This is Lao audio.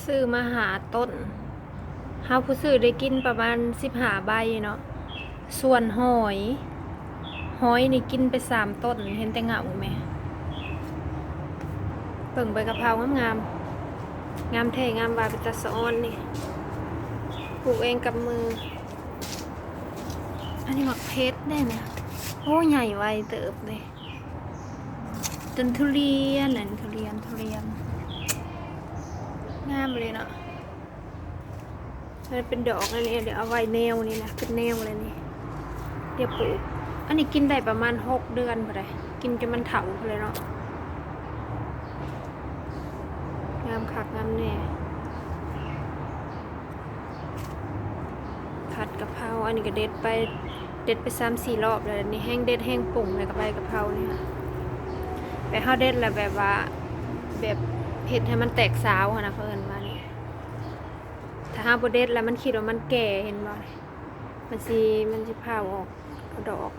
ຊື້ມາຫ້າຕົ້ນ ເຮົາຜູ້ຊື້ໄດ້ກິນປະມານສິບຫ້າໃບເນາະ. ສ່ວນຫອຍ ຫອຍນີ້ກິນໄປສາມຕົ້ນ ເຫັນແຕ່ເຫງົາແມ. ເບິ່ງໃບກະເພົາງາມໆ ງາມແທ້ງາມວ່າ ເປັນຕາສະອອນນີ້ ປູກເອງກັບມື. ອັນນີ້ໝາກເພັດເດ້ນະ ໂອ້ ໃຫຍ່ໄວເຕີບເດ້. ຕົ້ນທຸລຽນ ອັນທຸລຽນ ທຸລຽນ ງາມເລີຍເນາະ. ມັນເປັນດອກອັນນີ້ ດຽວເອົາໄວ້ແນວນີ້ນະ ເປັນແນວເລີຍນີ້ ດຽວປູກ. ອັນນີ້ກິນໄດ້ປະມານຫົກເດືອນພຸ້ນໃດ໋ ກິນຈົນມັນເຖົ້າພຸ້ນເລີຍເນາະ. ງາມຄັກງາມແນ່. ຜັດກະເພົາ ອັນນີ້ກະເດັດໄປ ເດັດໄປສາມສີ່ລອບແລ້ວ ນີ້ແຮງເດັດແຮງປຸງ ແລ້ວກະໃບກະເພົານີ້ ແບບເຮົາເດັດແລ້ວແບບວ່າ ແບບເຮັດໃຫ້ມັນແຕກສາວຫັ້ນນະ ເຂົາເອີ້ນວ່ານີ້. ຖ້າເຮົາບໍ່ເດັດແລ້ວມັນຄິດວ່າມັນແກ່ ເຫັນບໍ່ ມັນຊິ ມັນຊິພ້າວອອກ ເອົາດອກ.